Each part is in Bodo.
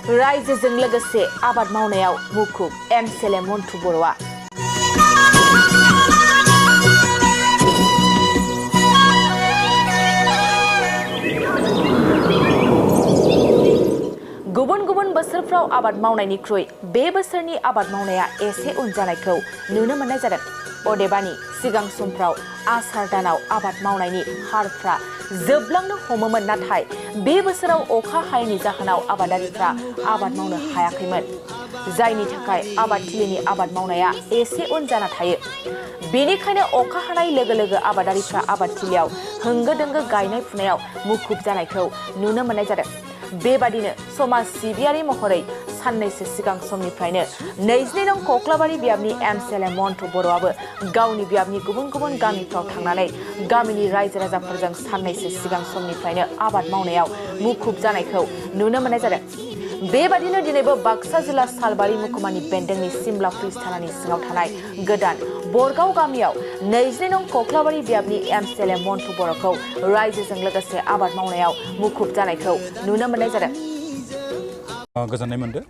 रायजोजों लोगोसे आबाद मावनायाव मुखुब Mcla मन्थु बर'आ गुबुन बोसोरफ्राव आबाद मावनायनिख्रुइ बे बोसोरनि आबाद मावनाया एसे उन जानायखौ नुनो मोननाय जादों। अदेबानि सिगां समफ्राव आसार दानाव आबाद मावनायनि हारफ्रा जोबलांनो हमोमोन, नाथाय बे बोसोराव अखा हायैनि जाहोनाव आबादारिफ्रा आबाद मावनो हायाखैमोन, जायनि थाखाय आबादथिलिनि आबाद मावनाया एसे उन जाना थायो। बेनिखायनो अखा हानाय लोगो लोगो आबादारिफ्रा आबादथिलियाव होंगो दोंगो गायनाय फुनायाव मुखुब जानायखौ नुनो मोननाय जादों। बेबादिनो समाज सिबियारि महरै साननैसो सिगां समनिफ्रायनो 22 नं कक्लाबारि बियाबनि Mcla मन्थु बर'आबो गावनि बियाबनि गुबुन गामिफ्राव थांनानै गामिनि रायजो राजाफोरजों साननैसो सिगां समनिफ्रायनो आबाद मावनायाव मुखुब जानायखौ नुनो मोननाय जादों। बेबादिनो दिनैबो बाक्सा जिल्ला सालबारि महकुमानि बेन्दोंनि सिमला पुलिस थानानि सिङाव थानाय गोदान बरगाव गामियाव 22 नं कक्लाबारि बियाबनि Mcla मन्थु बर'खौ रायजोजों लोगोसे आबाद मावनायाव मुखुब जानायखौ नुनो मोननाय जादों। गोजोननाय मोनदों।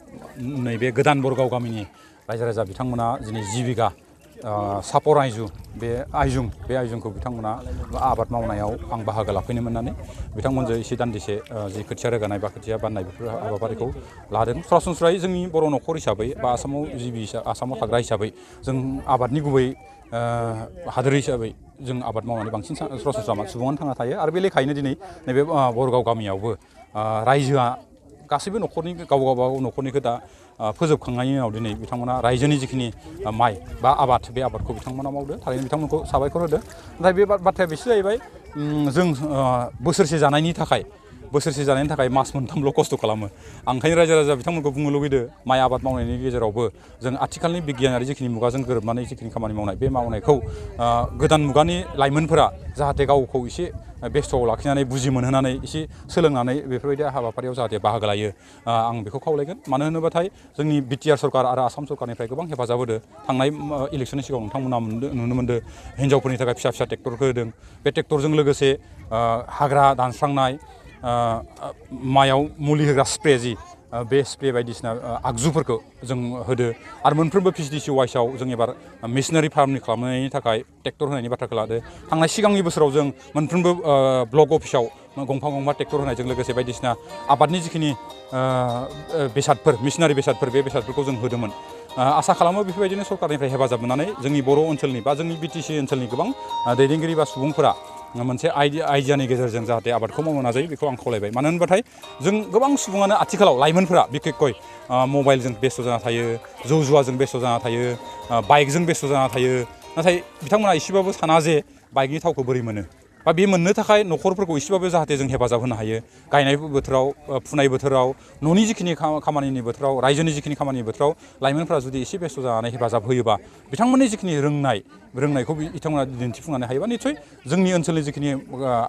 नैबे गोदान बरगाव गामिनि रायजो राजा बिथांमोना दिनै 10 बिघा सापर आइजुंखौ बिथांमोना आबाद मावनायाव आं बाहागो लाफैनो मोननानै बिथांमोनजों एसे दान्दिसे जि खोथिया रोगानाय बा खोथिया बाननाय बेफोर हाबाफारिखौ लादों। सरासनस्रायै जोंनि बर' न'खर हिसाबै बा आसामाव थाग्रा हिसाबै जों आबादनि गुबै हादोर हिसाबै जों आबाद मावनानै बांसिन सरासनस्रा सुबुङानो थांना थायो। आरो बे लेखायैनो दिनै नैबे बरगाव गामियावबो रायजोआ गासैबो न'खरनि गावबागाव न'खरनिखौ दा फोजोबखांनायनि उनाव दिनै बिथांमोना रायजोनि जिखिनि माइ बा आबाद बे आबादखौ बिथांमोना मावदों। थारैनो बिथांमोनखौ साबायखर होदों। नाथाय बे बाथ्राया बेसो जाहैबाय, जों बोसोरसे जानायनि थाखाय मास मोनथामल' खस्थ' खालामो। आं ओंखायनो रायजो राजा बिथांमोनखौ बुंनो लुगैदों, माइ आबाद मावनायनि गेजेरावबो जों आथिखालनि बिगियानारि जिखिनि मुगाजों गोरोबनानै जिखिनि खामानि मावनाय बे मावनायखौ गोदान मुगानि लाइमोनफोरा जाहाथे गावखौ एसे बेस्थ'आव लाखिनानै बुजि मोनहोनानै एसे सोलोंनानै बेफोरबायदि हाबाफारियाव जाहाथे बाहागो लायो, आं बेखौ खावलायगोन। मानो होनोबाथाय जोंनि बिटिआर सरकार आरो आसाम सरकारनिफ्राय गोबां हेफाजाब होदों। थांनाय इलेक्सननि सिगाङाव नोंथांमोना नुनो मोन्दों, हिन्जावफोरनि थाखाय फिसा ट्रेक्टरखौ होदों। बे ट्रेक्टरजों लोगोसे हाग्रा दानस्रांनाय, माइयाव मुलि होग्रा स्प्रे बे स्प्रे बायदिसिना आगजुफोरखौ जों होदो। आरो मोनफ्रोमबो PCDC वाइसआव जों एबार मेसिनारि फार्मनि खालामनायनि थाखाय ट्रेक्टर होनायनि बाथ्राखौ लादो। थांनाय सिगांनि बोसोराव जों मोनफ्रोमबो ब्लक अफिसाव गंफा ट्रेक्टर होनायजों लोगोसे बायदिसिना आबादनि जिखिनि बेसादफोर मेसिनारि बेसादफोर बे बेसादफोरखौ जों होदोंमोन। आसा खालामो बेफोरबायदिनो सरकारनिफ्राय हेफाजाब मोननानै जोंनि बर' ओनसोलनि बा जोंनि BTC ओनसोलनि गोबां दैदेनगिरि बा सुबुंफोरा मोनसे आइडियानि गेजेरजों जाहाथे आबादखौ मावनो नाजायो, बेखौ आं खावलायबाय। मानो होनबाथाय जों गोबां सुबुङानो आथिखालाव लाइमोनफोरा बिखेखय मबाइलजों बेस्थ' जाना थायो, जौ जुवाजों बेस्थ' जाना थायो, बाइकजों बेस्थ' जाना थायो। नाथाय बिथांमोना एसेबाबो साना जे बाइकनि थावखौ बोरै मोनो, बा बे मोननो थाखाय न'खरफोरखौ एसेबाबो जाहाथे जों हेफाजाब होनो हायो। गायनाय बोथोराव, फुनाय बोथोराव, न'नि जिखिनि खामानिनि बोथोराव, रायजोनि जिखिनि खामानिनि बोथोराव लाइमोनफोरा जुदि एसे बेस्थ' जानानै हेफाजाब होयोबा, बिथांमोननि जिखिनि रोंनायखौ बिथांमोना दिन्थिफुंनानै हायोबा निस्सय जोंनि ओनसोलनि जिखिनि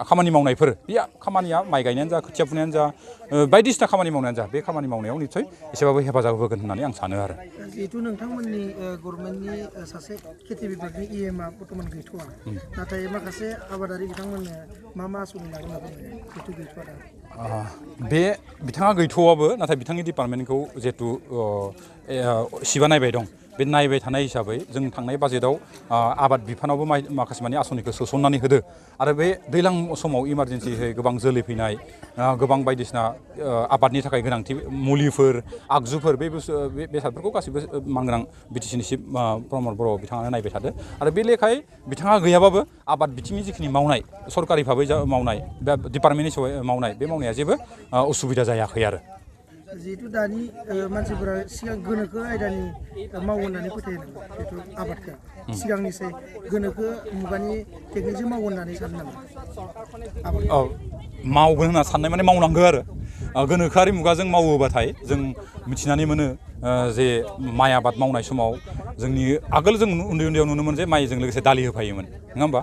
खामानि मावनायफोर, बे खामानिया माइ गायनायानो जा, खोथिया फुनायानो जा, बायदिसिना खामानि मावनायानो जा, बे खामानि मावनायाव निस्सय एसेबाबो हेफाजाब होगोन होननानै आं सानो आरो। जिहेतु नोंथांमोननि गभर्नमेन्टनि सासे खेथि बिभागनि EMआ बर्थमान गैथ'वा, नाथाय माखासे आबादारि बिथांमोननो मा आसनि लागोन जिहेतु गैथ'वा दा? बे बिथाङा गैथ'वाबो, नाथाय बिथांनि डिपार्टमेन्टखौ जिहेतु सिबा नायबाय दं। बे नायबाय थानाय हिसाबै जों थांनाय बाजेटआव आबाद बिफानावबो माखासे माने आसनिखौ सोसननानै होदो। आरो बे दैज्लां समाव इमारजेन्सियै गोबां जोलै फैनाय, गोबां बायदिसिना आबादनि थाखाय गोनांथि मुलिफोर, आगजुफोर, बे बेसादफोरखौ गासैबो मांग्रां BTCनि चिफ प्रमद बर' बिथाङानो नायबाय थादो। आरो बे लेखायै बिथाङा गैयाबाबो आबाद बिथिंनि जिखिनि मावनाय, सरकारि भाबै मावनाय बा डिपार्टमेन्टनि मावनाय, बे मावनाया जेबो उसुबिदा जायाखै आरो। जिहेतु दानि मानसिफोरा सिगां गोनोखो आयदानि मावो होननानै फोथायो नामा? जिहेतु आबादखौ सिगांनिसाय गोनोखो मुगानि टेकनिकजों मावो होननानै सानो नामा? मावगोन होनना साननाय माने मावनांगौ आरो। गोनोखोआरि मुगाजों मावोबाथाय जों मिथिनानै मोनो जे माइ आबाद मावनाय समाव जोंनि आगोल जों उन्दैयाव नुनो मोनो जे माइजों लोगोसे दालि होफायोमोन, नङा होमबा?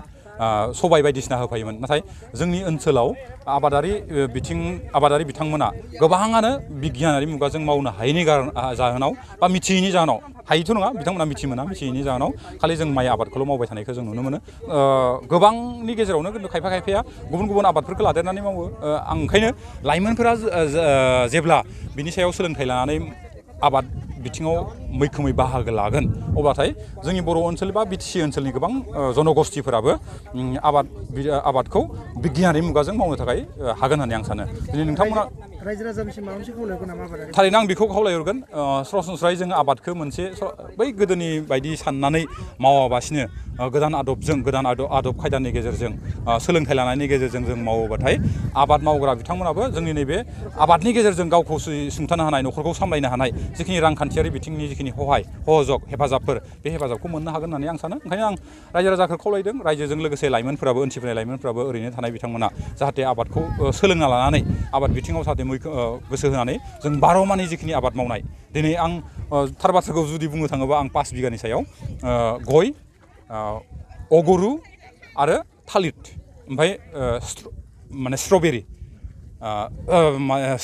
सबाय बायदिसिना होफायोमोन नाथाय जोंनि ओनसोलाव आबादारि बिथांमोना गोबाङानो बिगियानारि मुगाजों मावनो हायैनि जाहोनाव बा मिथियैनि जाहोनाव हायैथ' नङा बिथांमोना मिथियैनि जाहोनाव खालि जों माइ आबादखौल' मावबाय थानायखौ जों नुनो मोनो गोबांनि गेजेरावनो खिन्थु खायफाया गुबुन आबादफोरखौ लादेरनानै मावो आं ओंखायनो लाइमोनफोरा जेब्ला बिनि सायाव सोलोंथाइ लानानै आबाद बिथिङाव मैखोमै बाहागो लागोन अब्लाथाय जोंनि बर' ओनसोल बा बिटिसि ओनसोलनि गोबां जनगोष्ठीफोराबो आबादखौ बिगियानारि मुगाजों मावनो थाखाय हागोन होननानै आं सानो दिनै नोंथांमोना रायजो राजानिसिम माबा मोनसे खावलायगोन नामा आबादारि थारैनो आं बेखौ खावलायहरगोन सरासनस्रायै जों आबादखौ मोनसे बै गोदोनि बायदि साननानै मावाबासिनो गोदान आदब खायदानि गेजेरजों सोलोंथाइ लानायनि गेजेरजों जों मावोबाथाय आबाद मावग्रा बिथांमोनाबो जोंनि नैबे आबादनि गेजेरजों गावखौ सुंथानो हानाय न'खरखौ सामलायनो हानाय जिखिनि रांखान्थियारि बिथिंनि जिखिनि हेफाजाबफोर बे हेफाजाबखौ मोननो हागोन होननानै आं सानो ओंखायनो आं रायजो राजाखौ खावलायदों रायजोजों लोगोसे लाइमोनफोराबो ओनसोलफोरनि लाइमोनफोराबो ओरैनो थानाय बिथांमोना जाहाथे आबादखौ सोलोंना लानानै आबाद बिथिङाव जाहाथे गोसो होनानै जों 12 मानि जिखिनि आबाद मावनाय दिनै आं थार बाथ्राखौ जुदि बुंनो थाङोबा आं 5 बिगानि सायाव गय अगरु आरो थालिर ओमफ्राय माने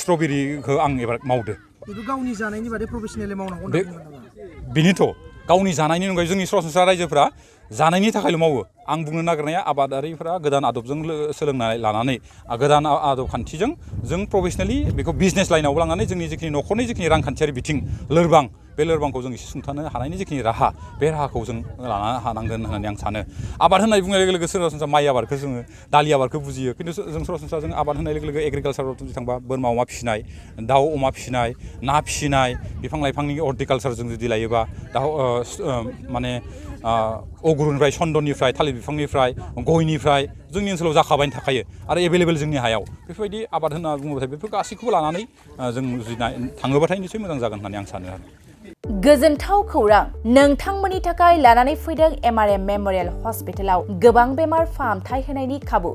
स्ट्रबेरिखौ आं एबार मावदो बेखौ गावनि जानायनि बादै प्रफेसनेलि मावनांगौ होनना बुंगोन नामा बेनोथ' गावनि जानायनि अनगायै जोंनि सरासनस्रा रायजोफोरा जानायनि थाखायल' मावो आं बुंनो नागिरनाया आबादारिफोरा गोदान आदबजों सोलोंनानै लानानै गोदान आदब खान्थिजों जों प्रफेसनेलि बेखौ बिजनेस लाइनावबो लांनानै जोंनि जिखिनि न'खरनि जिखिनि रांखान्थियारि बिथिं लोरबां बे लोरबांखौ जों एसे सुंथानो हानायनि जिखिनि राहा बे राहाखौ जों लानो हानांगोन होननानै आं सानो आबाद होननाय बुंनाय लोगो लोगो सरासनस्रा माइ आबादखौ जोङो दालि आबादखौ बुजियो खिन्थु जों सरासनस्रा जों आबाद होननाय लोगो लोगो एग्रिकालसाराव जुदि थांबा बोरमा अमा फिसिनाय दाउ अमा फिसिनाय ना फिसिनाय बिफां लाइफांनि हर्टिकालसारजों जुदि लायोबा माने अगरुनिफ्राय चन्दननिफ्राय थालिर बिफांनिफ्राय गयनिफ्राय जोंनि ओनसोलाव जाखाबायनो थाखायो आरो एभेलेबेल जोंनि हायाव बेफोरबायदि आबाद होनना बुङोबाथाय बेफोर गासैखौबो लानानै जों जुदि थाङोबाथाय निसय मोजां जागोन होननानै आं सानो आरो गोजोनथाव खौरां नोंथांमोननि थाखाय लानानै फैदों MRM मेम'रियेल हस्पिटालाव गोबां बेमार फाहामथाय होनायनि खाबु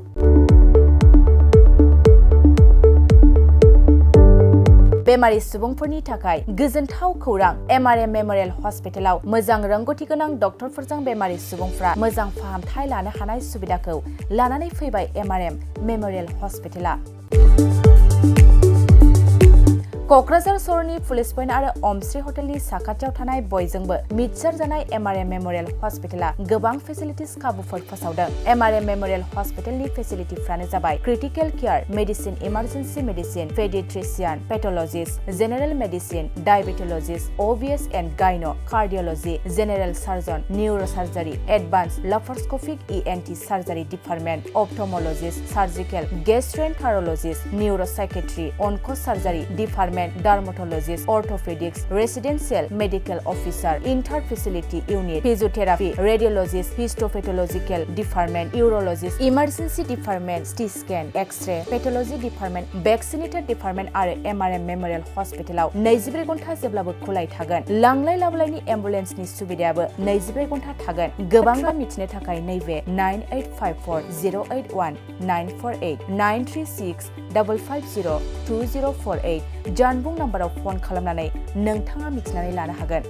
बेमारि सुबुंफोरनि थाखाय गोजोनथाव खौरां MRM मेम'रियेल हस्पिटालाव मोजां रोंगौथि गोनां डक्टरफोरजों बेमारि सुबुंफ्रा मोजां फाहामथाय लानो हानाय सुबिदाखौ लानानै फैबाय MRM मेम'रियेल हस्पिटाला क'क्राझार सहरनि पुलिस पइन्ट आरो अमश्री हटेलनि साखाथियाव थानाय बयजोंबो मिथिसारजानाय MRM मेम'रियेल हस्पिटाला गोबां फेसिलिटिस खाबुफोर फोसावदों MRM मेम'रियेल हस्पिटालनि फेसिलिटिफ्रानो जाबाय critical care medicine emergency medicine paediatrician pathologist general medicine diabetologist OBS and gyno cardiology general surgeon neurosurgery advance laparoscopic ENT surgery department ophthalmologist surgical gastroenterologist neuropsychiatry onco surgery department dermatologist orthopaedics residential medical officer inter facility unit physiotherapy radiologist histopathological department urologist emergency department CT scan X-ray pathology department vaccinator department आरो MRM मेम'रियेल हस्पिटालाव 24 घन्टा जेब्लाबो खुलाय थागोन लांलाय लाबोलायनि एम्बुलेन्सनि सुबिदायाबो 24 घन्टा थागोन गोबां मिथिनो थाखाय नैबे 9854081948 93655020048 जानबुं नाम्बाराव फन खालामनानै नोंथाङा मिथिनानै लानो हागोन।